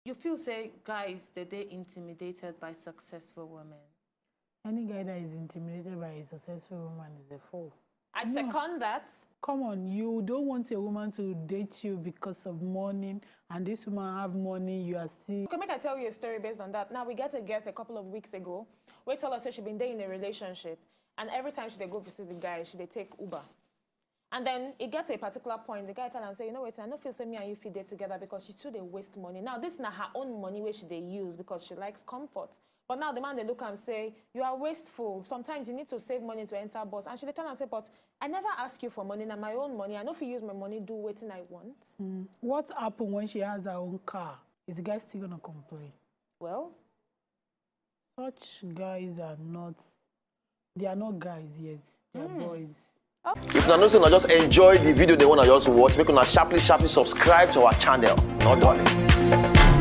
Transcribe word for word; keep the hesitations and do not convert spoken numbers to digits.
You feel say guys that they intimidated by successful women? Any guy that is intimidated by a successful woman is a fool. I second that. Come on, you don't want a woman to date you because of money, and this woman have money, you are still. Okay, make I tell you a story based on that. Now, we get a guest a couple of weeks ago. We tell us that she been there in a relationship, and every time she dey go visit the guy, she dey take Uber. And then it gets to a particular point, the guy tell am say, you know what, I no feel say me and you fit dey together because you too dey waste money. Now, this na her own money wey she dey use because she likes comfort. But now the man dey look am say, you are wasteful. Sometimes you need to save money to enter bus. And she dey tell am say, but I never ask you for money, na my own money. I no fit use my money do wetin I want. Mm. What happened when she has her own car? Is the guy still gonna complain? Well, Such guys are not. They are not guys yet. They are boys. If una know say una just enjoy the video, they wanna just watch, make una sharply, sharply subscribe to our channel. No darling.